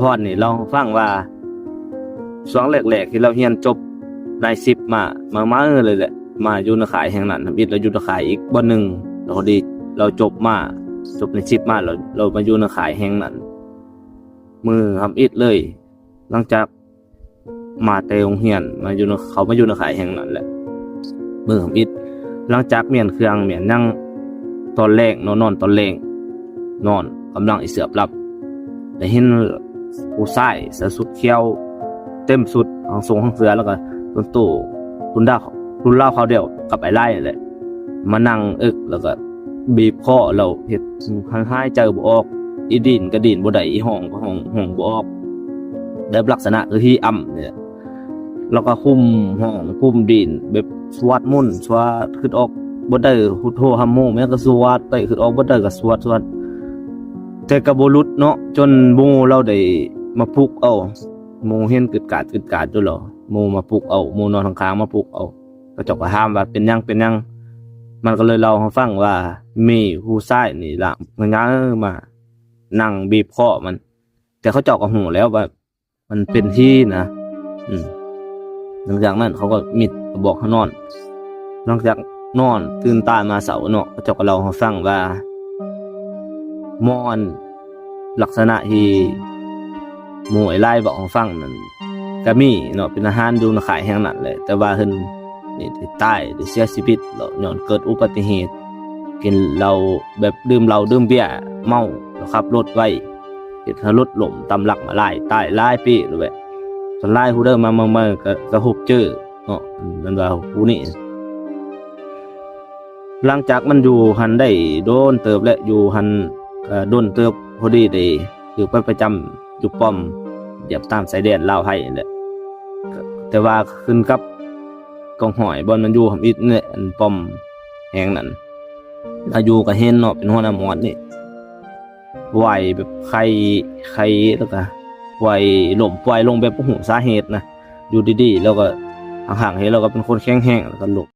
ພອນນີ້ເລົ່າໃຫ້ຟັງວ່າ ຊ່ວງແລກໆທີ່ລາວຮຽນຈົບນາຍສິບມາ ມາໃໝ່ເລີຍແຫຼະ ມາຢູ່ນາຄ້າຍແຫ່ງນັ້ນ ທຳອິດລາວຢູ່ນາຄ້າຍອີກບ່ອນໜຶ່ງ ລາວພໍດີລາວຈົບມາ ຈົບນາຍສິບມາ ລາວ ລາວມາຢູ່ນາຄ້າຍແຫ່ງນັ້ນ ມື້ທຳອິດເລີຍ ຫຼັງຈາກມາແຕ່ໂຮງຮຽນ ມາຢູ່ນາ ເຂົ້າມາຢູ່ນາຄ້າຍແຫ່ງນັ້ນແຫຼະ ມື້ທຳອິດ ຫຼັງຈາກມ້ຽນເຄື່ອງມ້ຽນຫຍັງ ຕອນແລງເນາະ ນອນຕອນແລງ ນອນກຳລັງອີເສືອບຫຼັບ ໄດ້ເຫັນຜູ້ຊາຍໃສ່ຊຸດຂຽວເຕັມຊຸດ ທັງຊົງທັງເສື້ອ ແລ້ວກໍໂຕນໂຕ ລຸ້ນລາວ ລຸ້ນລາວຄາວດຽວກັບອ້າຍລາຍນັ້ນແຫຼະ ມານັ່ງເອິກ ແລ້ວກໍບີບຄໍລາວ ເຮັດໃຫ້ຫາຍໃຈບໍ່ອອກ ອີດີ້ນກໍດີ້ນບໍ່ໄດ້ ອີຮ້ອງກໍຮ້ອງ ຮ້ອງບໍ່ອອກ ແບບລັກສະນະຄືຜີອຳນີ້ແຫຼະ ລາວກໍຄຸມຮ້ອງ ຄຸມດີ້ນ ແບບສວດມົນ ສວດ ຄຶດອອກບໍ່ໄດ້ ພຸດໂທ ທຳໂມ ແມ່ນກໍສວດໄປ ຄຶດອອກບໍ່ໄດ້ກໍສວດ ສວດ ແຕ່ກໍບໍ່ຫຼຸດເນາະ ຈົນໝູ່ລາວໄດ້ມາປຸກເອົາ ໝູ່ເຫັນກຶດກາດກຶດກາດຢູ່ລາວ ໝູ່ມາປຸກເອົາ ໝູ່ນອນຂ້າງໆມາປຸກເອົາ ເຂົາເຈົ້າກໍຖາມວ່າເປັນຫຍັງ ເປັນຫຍັງ ມັນກໍເລີຍເລົ່າໃຫ້ຟັງວ່າ ມີຜູ້ຊາຍນີ້ລະມາຍ່າງມານັ່ງບີບຄໍມັນ ແຕ່ເຂົາເຈົ້າກໍຮູ້ແລ້ວວ່າມັນເປັນຜີນະ ອືມ ຫຼັງຈາກນັ້ນເຂົາກໍມິດ ກໍບອກໃຫ້ນອນ ຫຼັງຈາກນອນຕື່ນຕາມາເຊົ້າເນາະ ເຂົາເຈົ້າກໍເລົ່າໃຫ້ຟັງວ່າ ໝໍນ ລັກສະນະທີ່ໝູ່ອ້າຍລາຍເວົ້າໃຫ້ຟັງນັ້ນ ກະມີເນາະ ເປັນທະຫານຢູ່ນາຄ້າຍແຫ່ງນັ້ນແຫຼະ ແຕ່ວ່າເພິ່ນນີ້ໄດ້ຕາຍ ໄດ້ເສຍຊີວິດແລ້ວ ຍ້ອນເກີດອຸບັດຕິເຫດ ກິນເຫຼົ້າ ແບບດື່ມເຫຼົ້າດື່ມເບຍ ເມົາ ແລ້ວຂັບລົດໄວ ເຮັດໃຫ້ລົດລົ້ມຕຳຫຼັກມາຫຼາຍ ຕາຍຫຼາຍປີແລ້ວແຫຼະ ສ່ວນຫຼາຍຜູ້ໃດມາເມືອງໃໝ່ກໍ ກໍພົບເຈີເນາະ ແມ່ນວ່າຜູ້ນີ້ ຫຼັງຈາກມັນຢູ່ຫັ້ນໄດ້ດົນເຕີບແຫຼະ ຢູ່ຫັ້ນກໍດົນເຕີບ ພໍດີໄດ້ຖືກໄປປະຈຳຢູ່ປ້ອມ ຢຽບຕາມຊາຍແດນລາວໄທແຫຼະ ແຕ່ວ່າຂຶ້ນກັບກອງຮ້ອຍບ່ອນມັນຢູ່ທຳອິດແຫຼະ ອັນປ້ອມແຫ່ງນັ້ນ ອາຍຸກໍເຫັນເນາະ ເປັນຫົວໜ້າໝວດນີ້ ໄຫວ້ແບບໄຄ ໄຄ ແລ້ວກໍໄຫວ້ລົ້ມປ່ວຍລົງແບບບໍ່ຮູ້ສາເຫດນະ ຢູ່ດີໆ ແລ້ວກໍຫ້າງໆ ເຫັນແລ້ວກໍເປັນຄົນແຂງແຮງ ແລ້ວກໍລົ້ມ